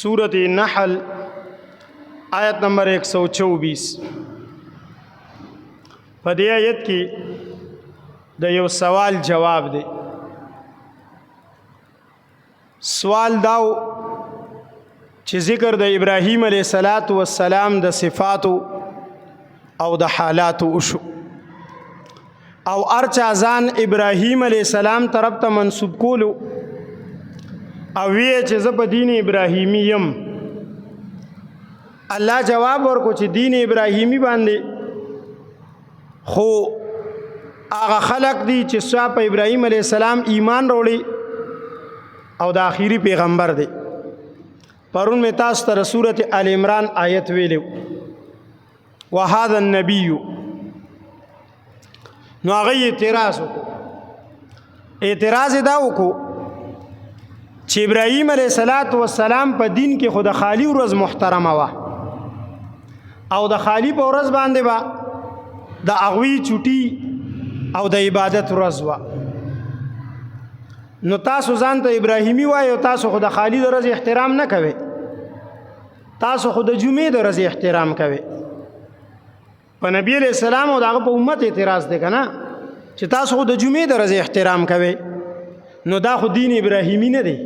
سورت نحل آیت نمبر 124۔ په دې آیت کې د یو سوال جواب دی۔ سوال داو چې ذکر د ابراهیم علیه الصلاۃ والسلام د صفاتو او د حالاتو وشو، او ارچا ځان ابراهیم علیه السلام طرف ته منسوب کولو او وی چې زه په دین ابراهیمی یم۔ الله جواب ورکو چې دین ابراهیمی باندې خو هغه خلق دي چې سوا په ابراهیم علیه السلام ایمان وروړي او د آخري پیغمبر دی۔ پرون می تاسو ته سورته ال عمران آیت ویلو، وهذا النبي۔ نو هغه اعتراض وکړو، اعتراض دا وکړو چې ابراهیم علیه الصلاۃ والسلام په دین کې خود خالی ورځ محترمه وه، او د خالی په ورځ باندې با د اغوی چټي او د عبادت ورځ وه۔ نو تاسو ځان ته ابراهیمی وایو، تاسو خو د خالی د ورځې احترام نه کوئ، تاسو خو د جمعې د ورځې احترام کوئ۔ په نبی علیہ السلام او دغه په امت اعتراض دی کنه چې تاسو خو د جمعې د ورځې احترام کوئ، نو دا خو دین ابراهیمی نه دی۔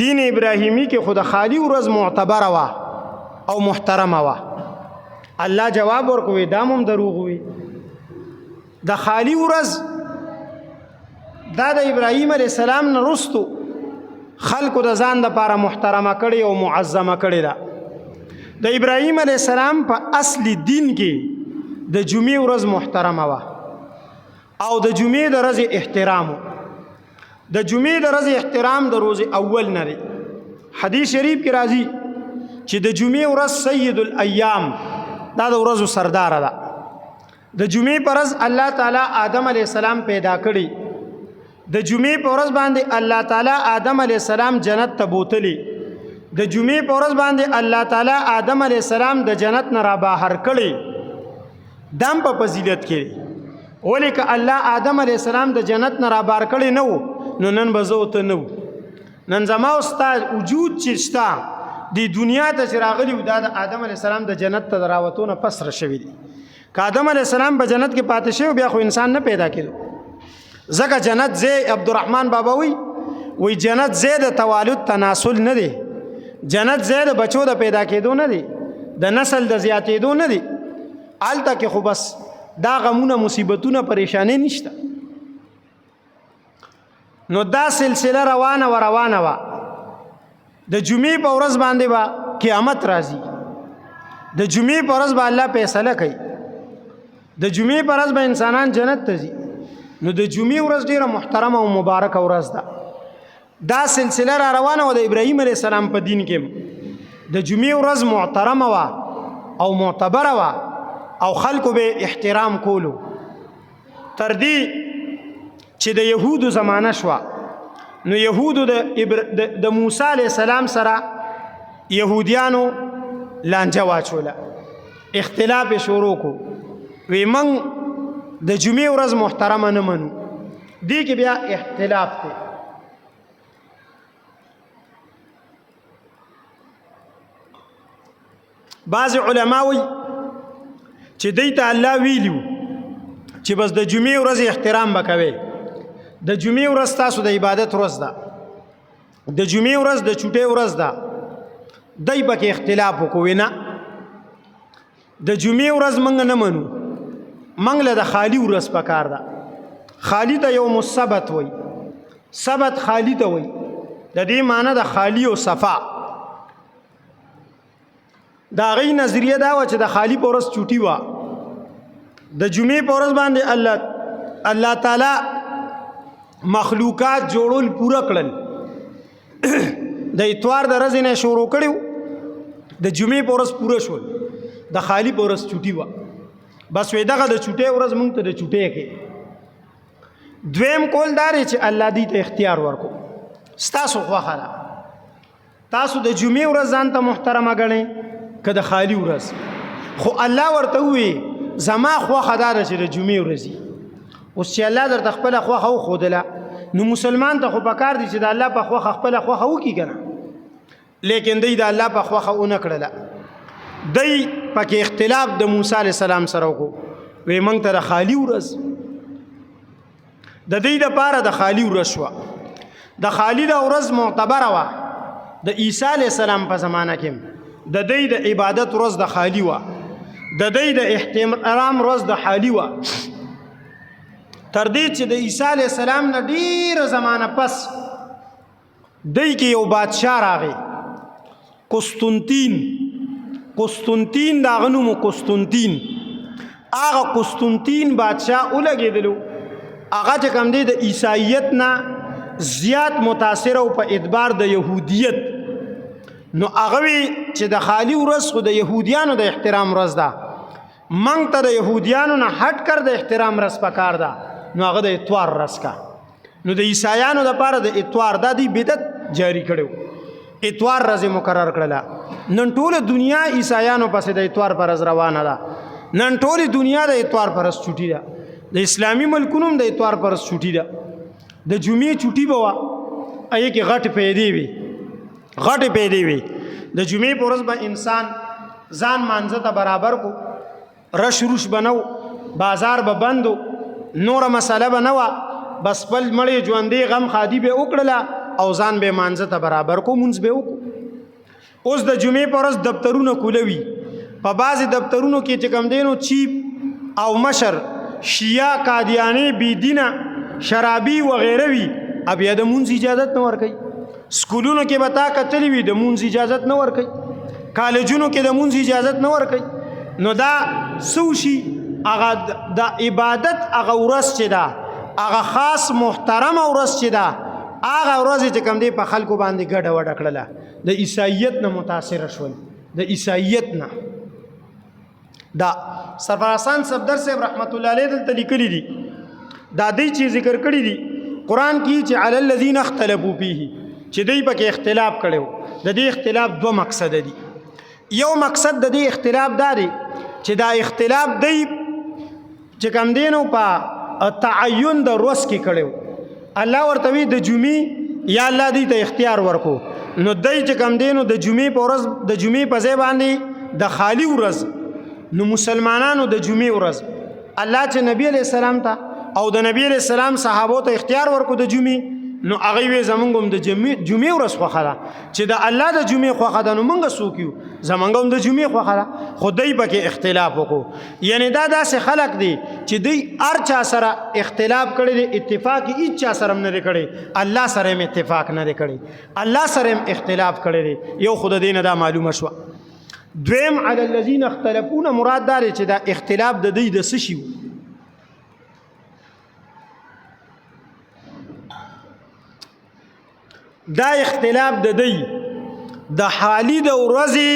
دین ابراهیمی کې خو د خالی ورځ معتبره وه او محترمه وه۔ الله جواب ورکوي، دا مم دروغ وي۔ د خالی ورځ دا د ابراهیم علیه السلام نه رستو خلکو د ځان د پاره محترمه کړي او معظمه کړي ده۔ د ابراهیم علیه السلام په اصلي دین کې د جمعې ورځ محترمه وه او د جمعې د ورځې احترام، د جمعې د ورځې احترام د روز اول نه دی۔ حدیث شریف کې راځي چې د جمعې ورځ سید الایام، دا د ورځو سردار ده۔ د جمعې پر ورځ الله تعالی آدم علیه السلام پیدا کړی۔ د جمعې پر ورځ باندې الله تعالی آدم علیه السلام جنت ته بوتلی۔ د جمعې پر ورځ باندې الله تعالی آدم علیه السلام د جنت نه را باهر کړی۔ دام په فضیلت کې ولی که الله آدم علیه السلام د جنت نه را بار کړی نه و، نو نن به زه ته نه و۔ نن زما او ستا وجود چې شته، د دنیا ته چې راغلی، دا د آدم علیه السلام د جنت ته راوتو نه پس را شوی دی۔ که آدم علیه السلام په جنت کې پاتې شوی، بیا خو انسان نه پیدا کېدو، ځکه جنت زی عبدالرحمن بابا وی وی جنت زی د توالد تناسل نه دی، جنت زی د بچو د پیدا کېدو نه دی، د نسل د زیاتېدو نه دی۔ هلته کې خو بس دا غمونه، مصیبتونه، پریشانې نشته۔ نو دا سلسله روانه و روانه وه۔ د جمعې په ورځ باندې به قیامت راځي، د جمعې په ورځ به الله فیصله کوي، د جمعې په ورځ به انسانان جنت ته ځي۔ نو د جمعې ورځ ډیره محترمه او مبارکه ورځ ده۔ دا سلسله را روانه وه۔ د ابراهیم علیه السلام په دین کې د جمعې ورځ محترمه وه او معتبره وه او خلکو به احترام کولو، تر دې چې د یهودو زمانه شوه۔ نو یهودو د موسی علیه السلام سره یهودیانو لانجه واچوله، اختلاف یې شروع کو، وی موږ د جمعې ورځ محترمه نه منو۔ دې کې بیا اختلاف دی۔ بعض علما وایي چې دوی ته الله ویلي چې بس د جمعې ورځ احترام به کوئ، د جمعې ورځ تاسو د عبادت ورځ ده، د جمعې ورځ د چوټې ورځ ده۔ دای پکې اختلاف وکوي، نه، د جمعې ورځ موږ نه منو، موږ له د خالی ورځ پکار ده۔ خالی ته یوم السبت وای، سبت خالی ته وای، د دې معنی د خالی او صفا۔ دا غي نظریه دا و چې د خالی پر ورځ چوټي و، د جمعې پر ورځ باندې الله تعالی مخلوقات جوړول پوره کړل، د اتوار د ورځې نه شروع کړو، د جمعې پر ورځ پوره شول، د خالی پر ورځ چوټي و۔ بس وې دغه د چوټي ورځ مونږ ته د چوټي کې۔ دویم کول دار چې الله دې ته اختیار ورکو، ستاسو خوښه ده، تاسو د جمعې ورځ ځان ته محترمه ګڼئ که د خالی ورځ؟ خو الله ورته ووی زما خوښه دا ده چې د جمعې ورځ۔ اوس چې الله درته خپله خوښه وښودله، نو مسلمان ته خو پکار دی چې د الله په خوښه خپله خوښه وکړي که نه؟ لیکن دی د الله په خوخه اونه کړله. دی پکې اختلاف د موسی علی السلام سره وکړو، وی مونږ ته د خالی ورځ، د دې د پاره د خالی ورځ شو. د خالی د ورځ معتبره وه د عیسی علی السلام په زمانہ کې. د دې د عبادت ورځ د خالی وه، د دې د احترام ورځ د حالی وه. تر دې چې د عیسی علی السلام نه ډیره زمانہ پس دی کې یو بادشاه راغی، قسطنطین. قسطنطین دا غنوم قسطنطین، هغه قسطنطین بادشاه ولګېدلو. هغه چې کوم دی د عیسایت نه زیات متاثر او په اعتبار د يهودیت، نو هغه چې د خالی ورځ خو د يهودیانو د احترام ورځ ده، مونږ ته د يهودیانو نه هټ کر د احترام ورځ پکار ده، نو هغه د اتوار ورځ کا. نو د عیسایانو د پاره د اتوار د دې بدعت جاری کړو، اتوار ورځ مقرر کړله. نن ټوله دنیا عیسایانو پسې د اتوار پر ورځ روانه ده. نن ټوله دنیا د اتوار پر ورځ چټي ده. د اسلامي ملکونو هم د اتوار پر ورځ چټي ده. د جمعې چټي به وه، هغې کې غټ پیدې وي، غټ پیدې وي. د جمعې پر ورځ به انسان ځان مانځه ته برابر کو، رش روش به نه و، بازار به بند و، نوره مسله به نه وه، بس خپل مړی ژوندی غم ښادي به وکړله او ځان به مانځه ته برابر کو، مونځ به وکړو. اوس د جمعې پر ورځ دفترونه کولوي. په بعضې دفترونو کې چې کوم دی نو چیف او مشر شیعه، قادیانی، بېدینه، شرابي وغیره وي، بیا د مونځ اجازت نه ورکوي. سکولونو کې به تا کتلی وي، د مونځ اجازت نه ورکوي. کالجونو کې د مونځ اجازت نه ورکوي. نو دا سوشي هغه د عبادت هغه ورځ چې ده، هغه خاص محترمه ورځ چې ده، هغه ورځ چې کوم دی په خلکو باندې ګډه وډه کړله، د عیسایت نه متاثر شول، د عیسایت نه. دا سرفراسان صفدر صاحب رحمت الله علیه دلته لیکلی دي، دا دی چې ذکر کړی دي قرآن کې چې علی الذین اختلفوا فیه، چې دوی پکې اختلاف کړو. د دې اختلاف دوه مقصد دي. یو مقصد د دې اختلاف دا دی چې دا اختلاف دی چې کم دینو په تعین د ورځ کې کړو. الله ورته وی د جمعې یا الله دې ته اختیار ورکو، نو دای چې کم دینو د جمعې په ورځ، د جمعې په ځای باندې د خالی ورځ، نو مسلمانانو د جمعې ورځ الله چې نبی علیہ السلام ته او د نبی علیہ السلام صحابو ته اختیار ورکو د جمعې، نو هغه وی زمونږ هم د جمعې ورځ خوښه ده، چې د الله د جمعې خوښه ده نو مونږ څوک یو، زمونږ هم د جمعې خوښه ده. خو دوی پکې اختلاف وکړو. یعنی دا داسې خلک دي چې دوی هر چا سره اختلاف کړی دی، اتفاق یې هیڅ چا سره هم نه دی کړی، الله سره هم اتفاق نه دی کړی، الله سره هم اختلاف کړی دی. یو خو د دې نه دا معلومه شوه. دویم علی الذین اختلفون مراد دا دی چې دا اختلاف د دوی د څه شي، دا اختلاف د دی د حالی د ورځې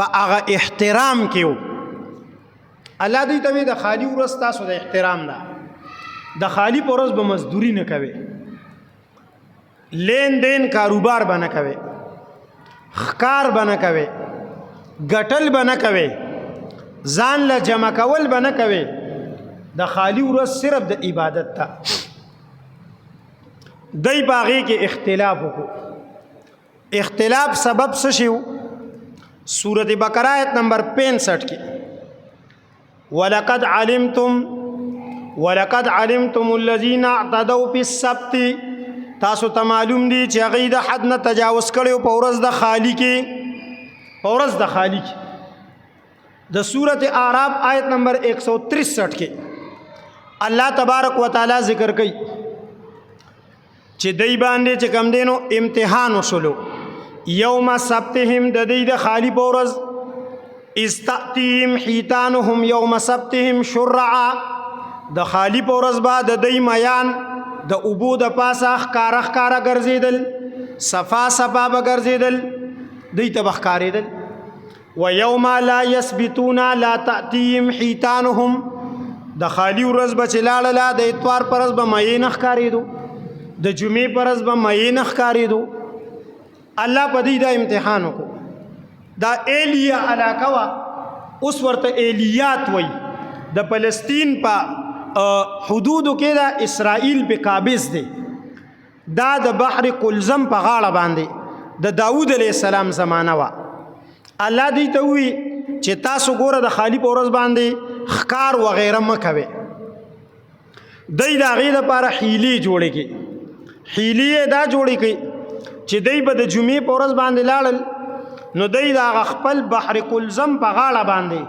په هغه احترام کې و. الله دوی ته د خالی ورځ تاسو د احترام ده، د خالی په ورځ به مزدوري نه کوي، لین دین کاروبار به نه کوي، ښکار به نه کوي، ګټل به نه کوي، ځان له جمع کول به نه کوي. د خالی ورځ صرف د عبادت ته. دی باغی کې اختلاف وکړو. اختلاف سبب څه شو؟ سورۃ بقره آیت نمبر 65 کې ولقد علمتم ولقد علمتم الذين اعتدوا في السبت، تاسو ته معلوم دي چې هغه د حد نه تجاوز کړي په ورځ د خالی کې، په ورځ د خالی کې. د سورۃ اعراف آیت نمبر 163 کې الله تبارک وتعالى ذکر کوي چې دی باندې چې کم دینو امتحان وشولو، یوم سبتهم د دې د خالی په ورځ، استاتیم حیتانهم یوم سبتهم شرعا، د خالی په ورځ به د دې میان د اوبو د پاسه ښکاره ښکاره ګرځېدل، صفا صفا به ګرځېدل، دوی ته به ښکارېدل. ویوم لا یثبتون لا تأتیهم حیتانهم، د خالی ورځ به چې لاړله د اتوار پر ورځ به مې نه ښکارېدو، د جمعې پر ورځ به مې نه ښکارېدو. الله په دې دا امتحان وکړو. دا ایلیا علاقه وه، اوس ورته ایلیات وایي، د فلسطین په حدودو کې دا اسرائیل په قابض دی، دا د بحر قلزم په غاړه باندې د داوود علیه السلام زمانہ وه. الله دی ته وی چې تاسو ګوره د خالی په ورځ باندې خکار وغیره مکوي. دی د هغې دپاره حیلې جوړې کړي. حیلې یې دا جوړې کړي چې دی به د جمعې په ورځ باندې لاړل، نو دی د هغه خپل بحر کلزم په غاړه باندې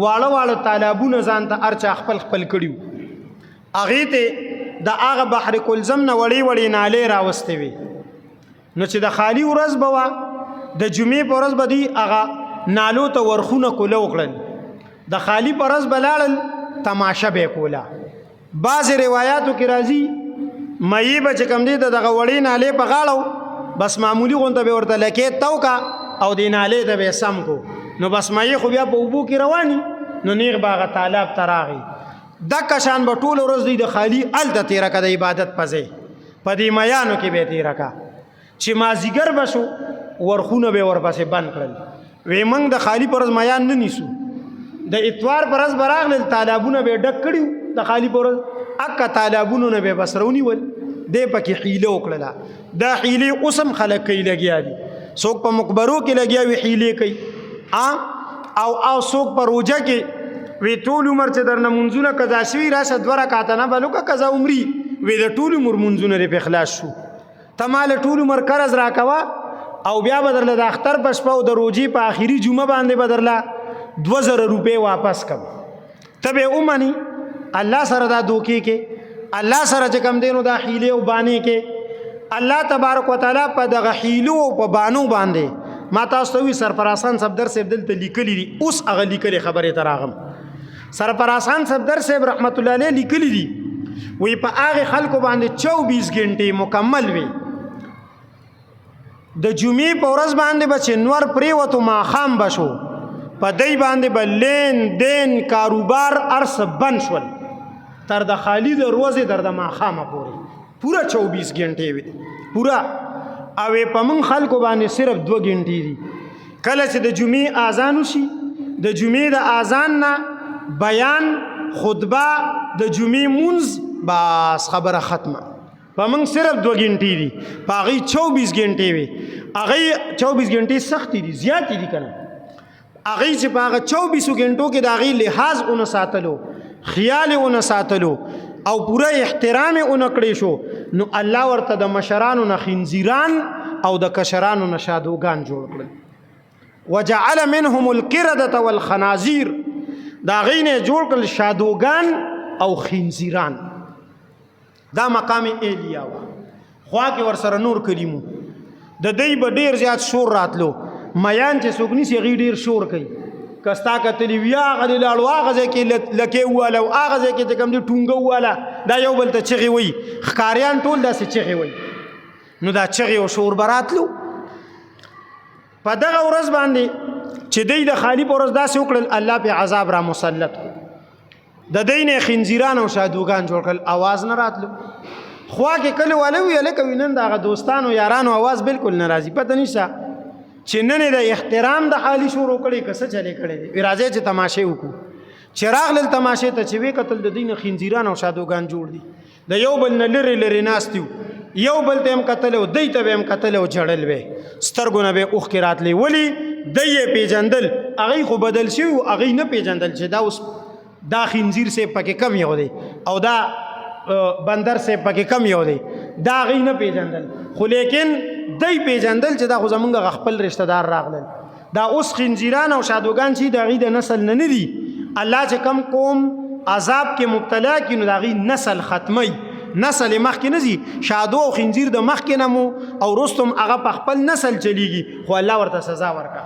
واړه واړه تالابونه ځان ته هر چا خپل خپل کړي وو. هغې ته د هغه بحر کلزم نه وړې وړې نالې راوستې وې. نو چې د خالی ورځ به وه، د جمعې په ورځ به دوی هغه نالو ته ورخونه کوله وکړل، د خالی په ورځ به لاړل تماشه به یې کوله. بعضې روایاتو کې راځي مې به چې کوم دی د دغه وړې نالې په غاړه، بس معمولي غونته به ورته لکې تاو کا او د نالې ته به سم کو، نو بس مې خو بیا په اوبو کې رواني، نو نیغ به هغه تالاب ته راغی. دکه شان به ټوله ورځ دوی د خالی هلته تېره که د عبادت په ځای په دې میانو کې به تېره کا. چې مازیګر به شو ورخونه به ورپسې بند کړل، وی موږ د خالی پر ورځ میان نه نیسو. د اتوار پر ورځ به راغلل، تالابونه به ډک کړي، د خالی پر ورځ اکه تالابونو نه به بس رونیول. دې پکې حیله وکړله. دا حیلې اوس هم خلک کوي، لګیا دي، څوک په مقبرو کې لګیا وي حیلې کوي، او او څوک په روژه کې وی ټول عمر چې درنه منځونه قضا شوي، راشه دوه رکعته نه بلوکه قضا عمري، وی د ټول عمر منځونه لرې په خلاص شو، ته مال ټول عمر قرض راکوه او بیا به درله د اختر په شپه او د روژې په آخري جمعه باندې به درله 2000 روپۍ واپس کم. ته به ومني الله سره دا دوکې کې، الله سره چې کم دینو دا حیلې او بانې کې. الله تبارک وتعالی په دغه حیلو او په بانو باندې ما تاسو ته وی سرفراسان صفدر صاحب دلته لیکلي دي. اوس هغه لیکلې خبرې ته راغم. سرفراسان صفدر صاحب رحمت الله علیه لیکلي دي، وی په هغه خلکو باندې 24 غنټې مکمل وي، د جمعې په ورځ باندې به چې نور پریوتو ماښام به شو، په دی باندې به لین دین کاروبار ارس بند شول تر د خالی د روزې تر د ماښامه پورې پوره 24 غنټې وي پوره. او په مونږ خلکو باندې صرف 2 غنټې دي. کله چې د جمعې اذان وشي، د جمعې د اذان نه بیان، خطبه، د جمعې مونځ، بس خبره ختمه. په موږ صرف 2 غنټې دي، په هغې 24 غنټې وي. هغې 24 غنټې سختې دي، زیاتې دي که نه. هغې چې په هغه 24 غنټو کې د هغې لحاظ ونه ساتلو، خیال یې ونه ساتلو او پوره احترام یې ونه کړی شو، نو الله ورته د مشرانو نه خنزیران او د کشرانو نه شادوګان جوړ کړل. وجعل منهم القردة والخنازیر، دا هغې نه جوړ کړل شادوګان او خنزیران. دا مقام ایلیا و، خوا کې ورسره نور کلیمو. د دی به ډیر زیات شور راتلو. میان چې څوک نیسي هغوی ډیر شور کوي، که ستا کتلي وي هغه دې لاړو هغه ځای کې لکې وواله او هغه ځای کې چې کوم دی ټونګه وواله، دا یو بل ته چغې وایي. ښکاریان ټول داسې چغې وایي. نو دا چغې او شور به راتلو. په دغه ورځ باندې چې دی د خالی په ورځ داسې وکړل، الله پې عذاب را مسلط کړو. د دین خنزیران او شادوګان جوړ کړل، اواز نه راتلو. خوا کې کلی والے وی لکه وینن دغه دوستانو یارانو اواز بالکل ناراضي، پته نشته چې نن د احترام د حالي شروع کړي که څه چلے کړي دی. راځي چې تماشه وکړو. چې راغلل تماشه ته، چې وی قتل د دین خنزیران او شادوګان جوړ دي، د یو بل نه لرې لرې ناست یو، یو بل ته هم کتل او دی ته به هم کتل او ژړل به، سترګو نه به اوښکې راتلې. ولي دی یې پېژندل، هغوی خو بدل شوي وو، هغوی نه پېژندل چې دا اوس دا خنزیر صاحب پکې کم یو دی او دا بندر صاحب پکې کم یو دی، دا هغوی نه پېژندل. خو لیکن دی پېژندل چې دا خو زمونږ هغه خپل رشته دار راغلل. دا اوس خنزیران او شادوګان چې د هغوی د نسل نه نه دي، الله چې کم قوم عذاب کې مبتلا کړي نو د هغوی نسل ختموي، نسل یې مخکې نه ځي. شادو او خنزیر د مخکې نه مو او وروسته هم هغه په خپل نسل چلیږي، خو الله ورته سزا ورکړه.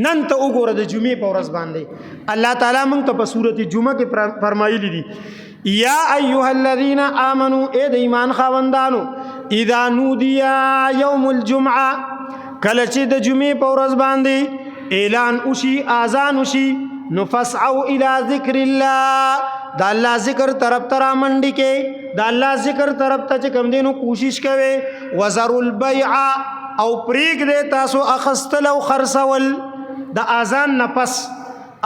نن ته وګوره د جمعې په ورځ باندې الله تعالی موږ ته په سورت جمعه کې فرمایلی دي، یا ایها الذین آمنو، اے د ایمان خاوندانو، اذا نودیا یوم الجمعه، کله چې د جمعې په ورځ باندې اعلان وشي، اذان وشي، نو فسعوا الی ذکر الله، د الله ذکر طرف ته رامنډي کې، د الله ذکر طرف ته چې کوم دی نو کوشش کوي. وذروا البیع، او پرېږدئ تاسو اخستل او خرڅول. د اذان نه پس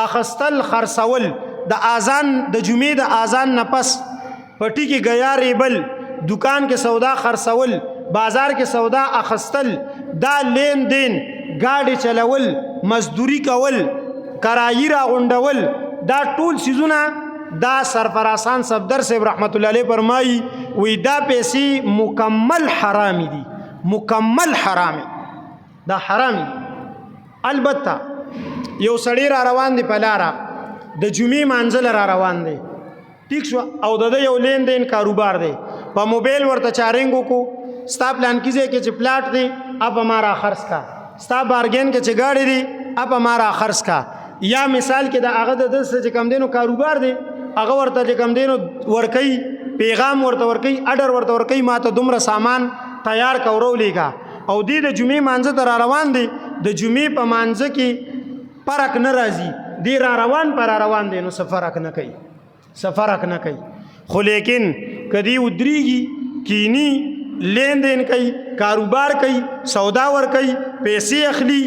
اخستل خرڅول، د اذان د جمعې د اذان نه پس پټي کې ګیا ریبل، دکان کې سودا خرڅول، بازار کې سودا اخستل، دا لین دین، گاډي چلول، مزدوري کول، کرایي راغونډول، دا ټول سیزونه دا سرفراسان صفدر صاحب رحمت الله علیه فرمایي وی دا پیسې مکمل حرام دي، مکمل حرام، دا حرام دي. البته یو سړی را روان دی په لاره، د جمعې منزل را روان دی، ټیک شو، او د یو لین دین کاروبار دی، په موبایل ورته چارینګ وکړو، ستا پلان کیږي کې چې پلاټ دی اپ ما را خرڅ کا، ستا بارګین کې چې گاډي دی اپ ما را خرڅ کا، یا مثال کې د هغه د چې کم دینو کاروبار دی هغه ورته چې کم دینو ورکی، پیغام ورته ورکی، اډر ورته ورکی، ما ته دومره سامان تیار کا ورولېږه. او دی د جمعې مانځه ته را روان دی، د جمعې په مانځه کې فرق نه راځي، دی را روان پر را روان دی، نو څه فرق نه کوي، څه فرق نه کوي. خو لیکن کدی ودریږي، کینی، لین دین کوي، کاروبار کوي، سودا ور کوي، پیسې اخلي،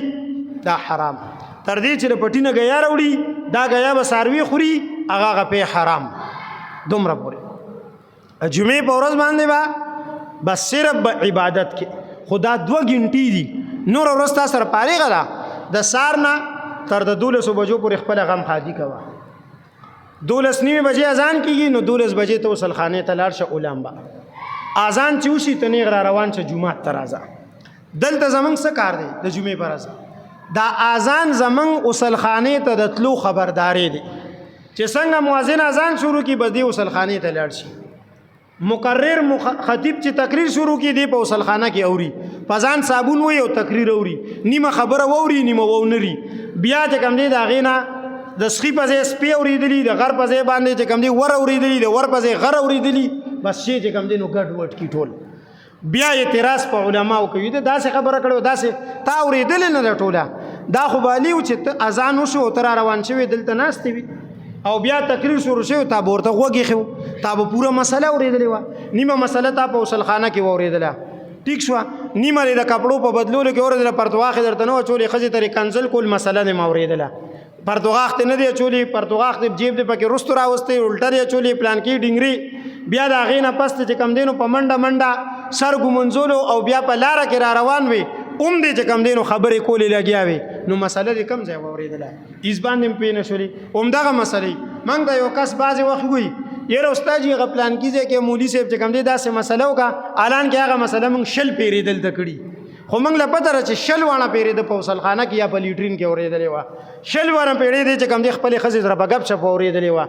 دا حرام. تر دې چې د پټی نه غیا راوړي، دا غیا به ساروي خوري، هغه هغه په حرام. دومره پورې جمعې په ورځ باندې با بس صرف به عبادت کې، خدا 2 غنټې دي، نور ورځ تاسو سره پارېغه ده، د سار نه تر د 12 بجو پورې خپل غم خادي کوه. 12:30 بجې اذان کیږي، نو 12 بجې ته غسلخانې ته لاړ شه، اولامبه اذان چې وشي ته نیغ را روان شه جومات ته راځه. دلته زمونږ څه کار دی د جمعې پر ورځ؟ دا اذان زمونږ غسلخانې ته د تلو خبردارې دی، چې څنګه مؤذن اذان شروع کی بس دی غسلخانې ته لاړ شي، مقرر خطیب چې تقریر شروع کی دی په غسلخانه کې اوري، په ځان صابون وي او تقریر اوري، نیمه خبره ووري نیمه وونري، بیا چې کم دی د هغې نه د سخي په ځای سپی اورېدلي، د غر په ځای باندې چې کم دی ور اورېدلي، د ور په ځای غر اورېدلي، بس شی چې کم دی نو ګډ وډ کی ټول. بیا اعتراض په علماو کوي، دا داسې خبره کړو، داسې تا اورېدلې نه ده ټوله، دا خو بالي و چې ته اذان وشو او ته را روان شوې دلته ناستې وي او بیا تقریر شروع شوی، تا به ورته غوږ ایښی و، تا به پوره مسله اورېدلې وه، نیمه مسله تا په غسلخانه کې واورېدله، ټیک شوه، نیمه دې د کپړو په بدلولو کې اورېدله، پرتوغاښ یې درته نه و اچولی، ښځې ته یې کنځل کول، مسله دې مه اورېدله، پرتوغاښ ته نه دی اچولی، پرتوغاښ دې جیب دې پکې رستو راوستی، الټه دې اچولی، پلان کې ډینګري، بیا د هغې نه پس چې کم دی نو په منډه منډه سر ګومنځولو او بیا په لاره کې را روان وي، اوم دې چې کم دی نو خبرې کولې لګیا وي، نو مسله دې کم ځای واورېدله، هیڅ باندې هم پوه نه شولې. همدغه مسلې موږ ته یو کس بعضې وخت وایي، یاره استاد جي هغه پلان کې ځای کې مولوي صاحب چې کم دی داسې مسله وکړه، الان کې هغه مسله موږ 20 پیرې دلته کړي، خو موږ له پته ده چې 20 واڼه پیرې د په غسلخانه کې یا په لیټرین کې اورېدلې وه، 20 واڼه پیرې دی چې کم دی خپلې ښځې سره په ګپ شپ اورېدلې وه،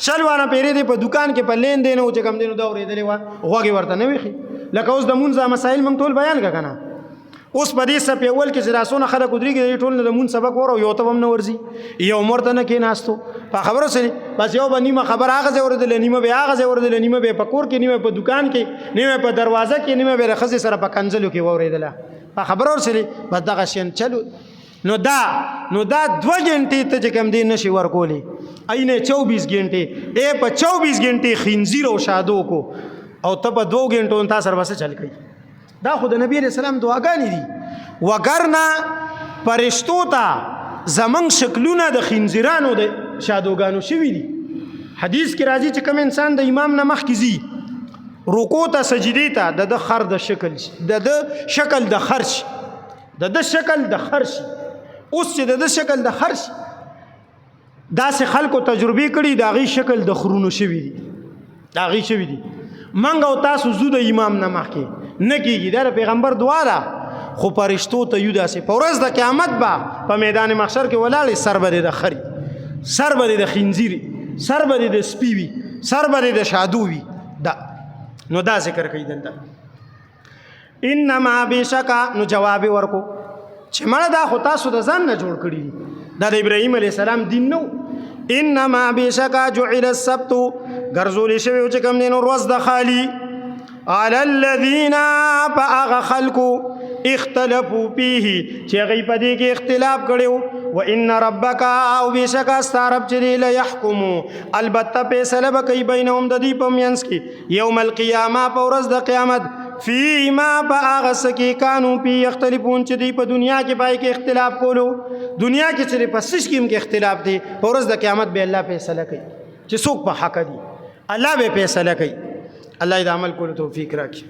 20 واڼه پیرې دی په دکان کې په لین دین و چې کم دی نو دا اورېدلې وه، غوږ یې ورته نه ویښي. لکه اوس د مونځ دا مسایل موږ ټول بیان کړه که نه، اوس په دې صف اول کې چې دا څونه خلک ودرېږي د دې ټول نه د مونځ سبق وره، یو ته به هم نه ورځي، یو هم ورته نه کېناستو په خبره سره، بس یو به نیمه خبره هغه ځای اورېدله، نیمه به هغه ځای اورېدله، نیمه به په کور کې، نیمه په دکان کې، نیمه په دروازه کې، نیمه به د ښځې سره په کنځلو کې واورېدله په خبره ورسېدې، بس دغه شیان چلو. نو دا 2 غنټې ته چې کم دی نشي ورکولی، اینه 24 غنټې ای په 24 غنټې خنزیر او شادو کو، او ته په 2 غنټو تا سره بس چل کوي. دا خو د نبی علیہ السلام دعاګانې دي، وګرنه پرشتو ته زمنګ شکلونه د خنزیرانو د شادوګانو شوي دي. حدیث کې راځي چې کوم انسان د امام نه مخکې ځي رکوع ته سجدې ته، د ده خر د شکل شي، د ده شکل د خر شي، د ده شکل د خر شي. اوس چې د ده شکل د خر شي، داسې خلکو تجربې کړي، د هغې شکل د خرونو شوي دي، د هغې شوي دي. منګ او تاسو ځو د امام نه مخکې نه کېږي، دا د پیغمبر دعا ده. خو پرشتو ته یو داسې په ورځ د قیامت به په میدان محشر کې ولاړې، سر به دې د خري، سر به دې د خنزیري، سر به دې د سپي وي، سر به دې د شادو وي. دا نو دا ذکر کوي دلته انما بشکا. نو جواب ورکو چې مړه دا خو تاسو د ځان نه جوړ کړی دي، دا د ابراهیم علیه السلام دین نو. انما بشکا جعل السبت، ګرځول شوی چې کوم دین ورځ د خالی، علی الذین فاغ خلقو اختلفوا فيه، چې هغه په دې کې اختلاف کړو. وان ربک او بشکا ستا رب چې دی لا يحكم، البته فیصله به کوي بینهم د دې په منځ کې یوم القیامه په ورځ د قیامت، فیما فاغ سکی کانو پی یختلفون، چې دی په دنیا کې پای کې اختلاف کولو، دنیا کې چې په څه کې هم کې اختلاف دی، په ورځ د قیامت به الله فیصله کوي چې څوک په حق دی، الله به فیصله کوي. الله دې عمل کولو توفیق راکړي.